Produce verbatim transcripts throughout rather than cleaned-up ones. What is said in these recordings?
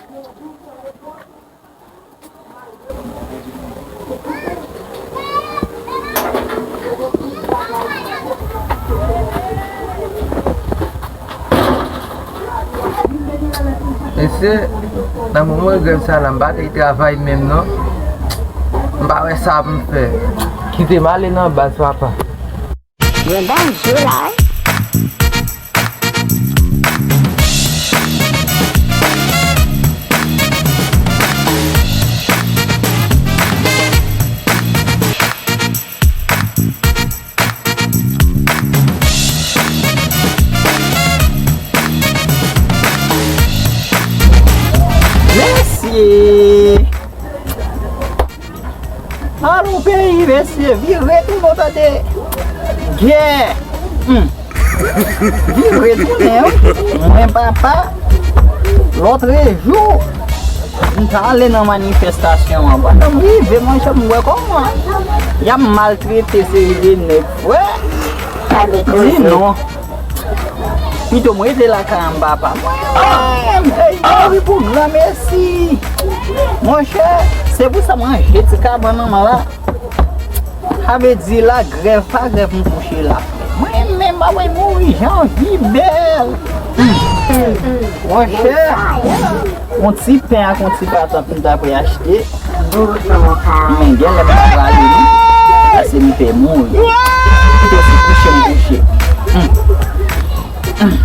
Mesye, nan moman grèv sa la, m pa t travay menm non. M pa wè sa pou m fè. Kite m ale nan baz, papa. Gen danje la, wi. Mesye! Alon peyi, mesye, vire tounen, w tande. Gè. Hmm. Vire tounen, wi. Mwen, papa, lòtrejou, m t ale nan manifestasyon an. Pandan m rive, monchè, m wè kòman y ap maltrete seri de nèg, frè. Di non. Pito m rete lakay an, papa. Mwen, ey, mouri pou granmesi. Monchè, se pou sa m ranje ti kabann an m la. Sa vle di la, grèv pa grèv, m kouche la. Mwen menm, mwen mouri, jan vi bèl. Monchè, yon ti pen ak yon ti patat m ta prè achte. Men gen lè m pa prale non. Pase m pè mouri. Pito se kouche m kouche. Hmm. Hmm.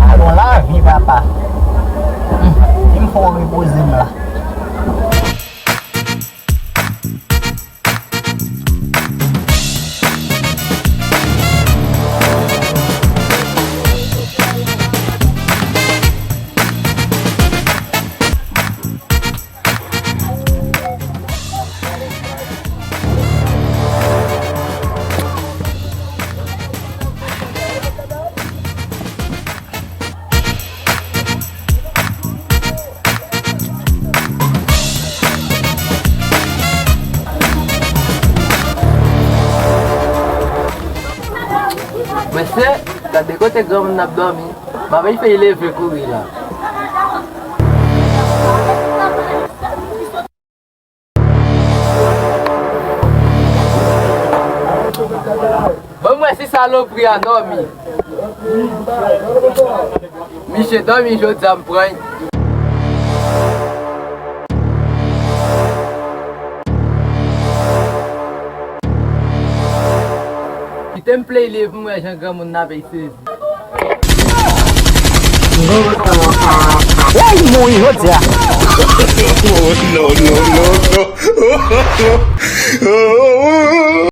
Alon lavi, papa. Hmm. Di m fò repoze m la. Mesye, gade kote granmoun nan ap dòmi. M ap fè l leve kouri la. Ban m wè si salopri a dòmi. Misye dòmi jodi a, m pran l. Kite m play live pou m wè jan granmoun nan ap sezi. Woy, mouri jodi a. Oh, no, no, no, no.